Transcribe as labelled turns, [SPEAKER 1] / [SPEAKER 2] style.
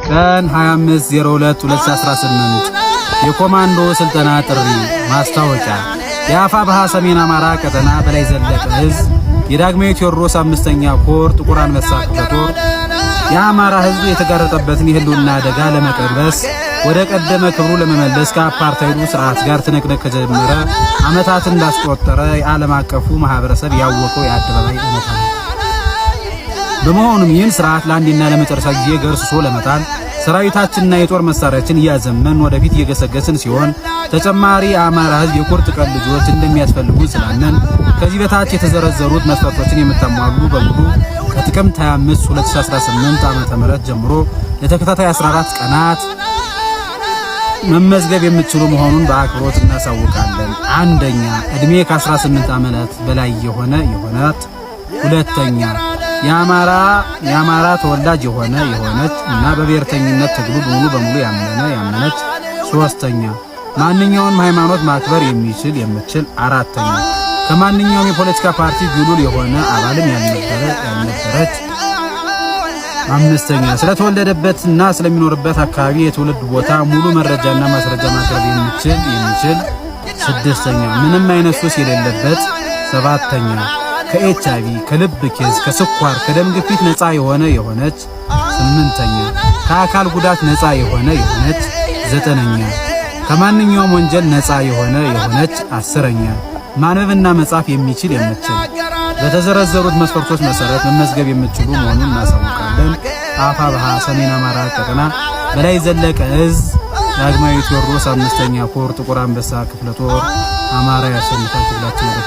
[SPEAKER 1] ቀን 25/02/2018 የኮማንዶ ስልጠና ጥሪ ማስታወቂያ። የአፋብኃ ሰሜን አማራ ቀጠና በላይ ዘለቀ እዝ የዳግማዊ ቴዎድሮስ አምስተኛ ኮር ጥቁር አንበሳ ክፍለ ጦር የአማራ ሕዝብ የተጋረጠበትን የህልውና አደጋ ለመቀልበስ፣ ወደ ቀደመ ክብሩ ለመመለስ ከአፓርታይዱ ስርዓት ጋር ትንቅንቅ ከጀመረ ዓመታትን እንዳስቆጠረ የዓለም አቀፉ ማህበረሰብ ያወቀው የአደባባይ እውነታ ነው። በመሆኑም ይህን ስርዓት ለአንዴና ለመጨረሻ ጊዜ ገርስሶ ለመጣል ሰራዊታችንና የጦር መሳሪያችን እያዘመን ወደፊት እየገሰገስን ሲሆን፣ ተጨማሪ የአማራ ሕዝብ የቁርጥ ቀን ልጆች እንደሚያስፈልጉ ስላመን ከዚህ በታች የተዘረዘሩት መስፈርቶችን የምታሟሉ በሙሉ ከጥቅምት 25 2018 ዓ.ም ጀምሮ ለተከታታይ 14 ቀናት መመዝገብ የምትችሉ መሆኑን በአክብሮት እናሳውቃለን። አንደኛ፣ እድሜ ከ18 ዓመት በላይ የሆነ፣ የሆነት። ሁለተኛ፣ የአማራ ተወላጅ የሆነ፣ የሆነች እና በብሔርተኝነት ትግሉ ሙሉ በሙሉ ያመነ፣ ያመነች። ሶስተኛ፣ ማንኛውንም ሃይማኖት ማክበር የሚችል፣ የምትችል። አራተኛ፣ ከማንኛውም የፖለቲካ ፓርቲ ግሉል የሆነ፣ አባልም ያልነበረ፣ ያልነበረች። አምስተኛ፣ ስለተወለደበትና ስለሚኖርበት አካባቢ የትውልድ ቦታ ሙሉ መረጃና ማስረጃ ማቅረብ የሚችል፣ የሚችል። ስድስተኛ፣ ምንም አይነት ሱስ የሌለበት። ሰባተኛ፣ ከኤችአይቪ፣ ከልብ case፣ ከስኳር፣ ከደም ግፊት ነፃ የሆነ፣ የሆነች። ስምንተኛ፣ ከአካል ጉዳት ነፃ የሆነ፣ የሆነች። ዘጠነኛ፣ ከማንኛውም ወንጀል ነፃ የሆነ፣ የሆነች። 10ኛ፣ ማንበብና መጻፍ የሚችል፣ የምትችል። በተዘረዘሩት መስፈርቶች መሰረት መመዝገብ የምትችሉ መሆኑን እናሳውቃለን። አፋብኃ ሰሜን አማራ ቀጠና በላይ ዘለቀ እዝ ዳግማዊ ቴዎድሮስ አምስተኛ ኮር ጥቁር አንበሳ ክፍለ ጦር። አማራ ያሸንፋል። ትግላችን ወደፊት።